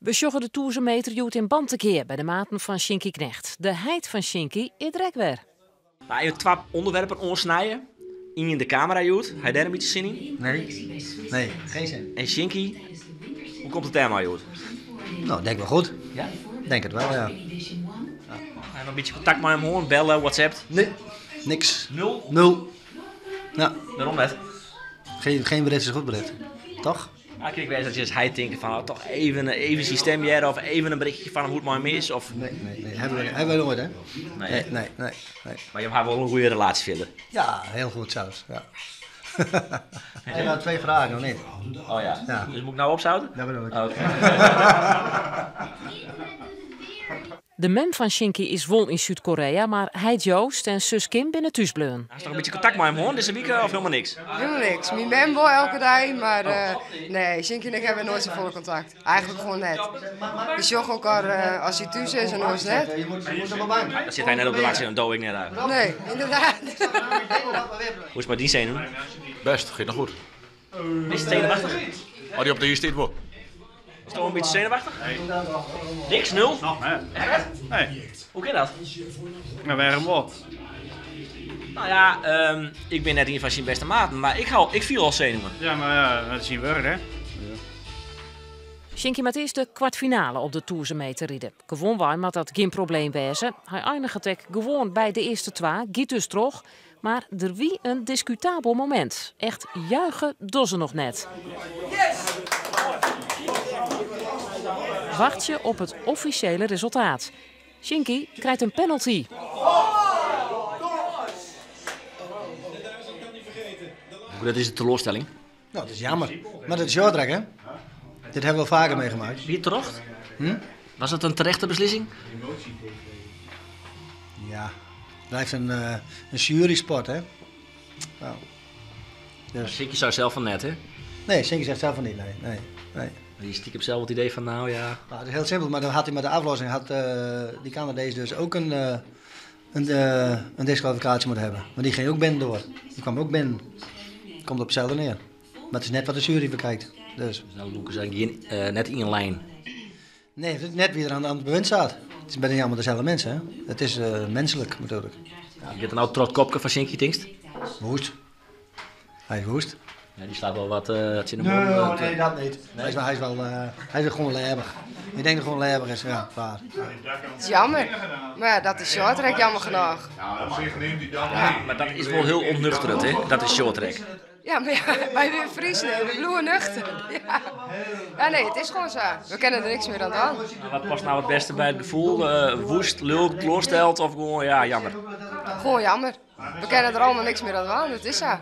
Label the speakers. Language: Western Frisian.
Speaker 1: We sjogge de 1000 meter hjoed yn Bantegea by de maten fan Sjinkie Knegt. De heit fan Sjinkie is der ek wer.
Speaker 2: Nou, even twa ûnderwerpen oansnije. Ien de kamera hjoed. Ha je dêr in bytsje sin yn?
Speaker 3: Nee, nee, geen zin.
Speaker 2: En Sjinkie, hoe komt it dêrmei hjoed?
Speaker 3: Nou, denk wel goed.
Speaker 2: Ja?
Speaker 3: Denk het wel, ja.
Speaker 2: Ha je noch in bytsje kontakt mei him hân? Belle, WhatsApp?
Speaker 3: Nee, niks.
Speaker 2: Nul?
Speaker 3: Nul. Ja.
Speaker 2: Wêrom net?
Speaker 3: Geen, geen bericht is goed bericht. Toch?
Speaker 2: Mar kin ek wêze dat je as heit tinke fan oh, toch even, even syn stim hearre of even in berichtje fan him hoe't it mei him is. Of...
Speaker 3: Nee, nee, nee. Hebben we, hebben we nooit, hè?
Speaker 2: Nee.
Speaker 3: Nee, nee, nee, nee.
Speaker 2: Mar jim hawwe wol in goede relaasje fierder.
Speaker 3: Ja, heel goed zelfs. Ja. Ik had twee vragen, nog niet?
Speaker 2: Oh ja.
Speaker 3: Ja.
Speaker 2: Dus moet ik nou opzouten?
Speaker 3: Dat bedoel ik.
Speaker 2: Oké.
Speaker 1: De mem fan Sjinkie is wol yn Súd-Korea, mar heit Joost en sus Kim binne thús bleaun.
Speaker 2: Hast noch in bytsje kontakt mei him hân dizze wike of hielendal niks?
Speaker 4: Hielendal niks. Myn mem wol elke dei, mar nee, Sjinkie en ik hawwe noait safolle kontakt. Eigenlik gewoan net. We sjogge elkoar as hy thús is en oars net.
Speaker 2: Dan sit hy net op te wachtsjen en do ek net eigenlik.
Speaker 4: Nee, ynderdaad.
Speaker 2: Hoe is it mei dyn senuwen?
Speaker 5: Best, giet noch goed.
Speaker 2: Bist senuwachtich?
Speaker 5: As dy op de iis stiet wol.
Speaker 2: Bisto in bytsje senuwachtich? Niks, nul?
Speaker 6: Noch net.
Speaker 2: Echt?
Speaker 6: Nee.
Speaker 2: Hoe kin dat?
Speaker 6: Nou, wêrom wol?
Speaker 2: Nou ja, ik bin net ien fan syn bêste maten, mar ik hou, ik fiel al senuwen.
Speaker 6: Ja, mar ja, dat is syn wurk, hè.
Speaker 1: Sjinkie moat earst de kwartfinale op de 1000 meter ride. Gewoanwei moat dat gjin probleem wêze. Hy einiget ek gewoan by de earste twa, giet dus troch. Mar der wie in diskutabel momint. Echt juiche dogge se noch net. Wachtsje op it offisjele resultaat. Sjinkie krijt in penalty.
Speaker 2: Hoe grut is de teloarstelling?
Speaker 3: Nou, dat is jammer. Maar dat is shorttrack, hè? Dit hebben we wel vaker meegemaakt.
Speaker 2: Wie terecht? Was het een terechte beslissing?
Speaker 3: Ja, het blijft een jurysport, hè? Nou, dus.
Speaker 2: Sjinkie sei sels fan net, hè?
Speaker 3: Nee, Sjinkie zegt zelf van niet, nee, nee, nee.
Speaker 2: Die stiekem zelf het idee van, nou ja...
Speaker 3: Nou, het is heel simpel, maar dan had hij met de aflossing, had die Canadees dus ook een diskwalificatie moeten hebben. Maar die ging ook binnen door. Die kwam ook binnen. Komt op hetzelfde neer. Maar het is net wat de jury bekijkt. Dus.
Speaker 2: Dus dan loeken ze geen net in lijn.
Speaker 3: Nee, het is net wie er aan het bewind staat. Het is bijna allemaal dezelfde mensen. Hè? Het is menselijk natuurlijk.
Speaker 2: Ja, je hebt een oud trot kopke van Sjinkie, tinkst?
Speaker 3: Woest. Hij is woest.
Speaker 2: Ja, die slaat wel wat het in de
Speaker 3: Nee,
Speaker 2: mond,
Speaker 3: oh, nee, dat niet.
Speaker 2: Nee?
Speaker 3: Hij is wel, hij is wel, hij is gewoon lijvig. Ik denk dat hij gewoon lijvig is, ja, waar.
Speaker 4: Het is jammer. Maar ja, dat is shorttrack jammer genoeg.
Speaker 2: Ja, maar dat is wel heel ontnuchterend, hè? Dat is shorttrack.
Speaker 4: Ja, maar ja, wij weer Friesen, we bloeien nuchter. Ja. Ja, nee, het is gewoon zo. We kennen er niks meer aan dan.
Speaker 2: Maar wat past nou het beste bij het gevoel? Woest, lulk, teleursteld of gewoon, ja, jammer?
Speaker 4: Gewoon jammer. We kennen er allemaal niks meer aan dan, het is zo.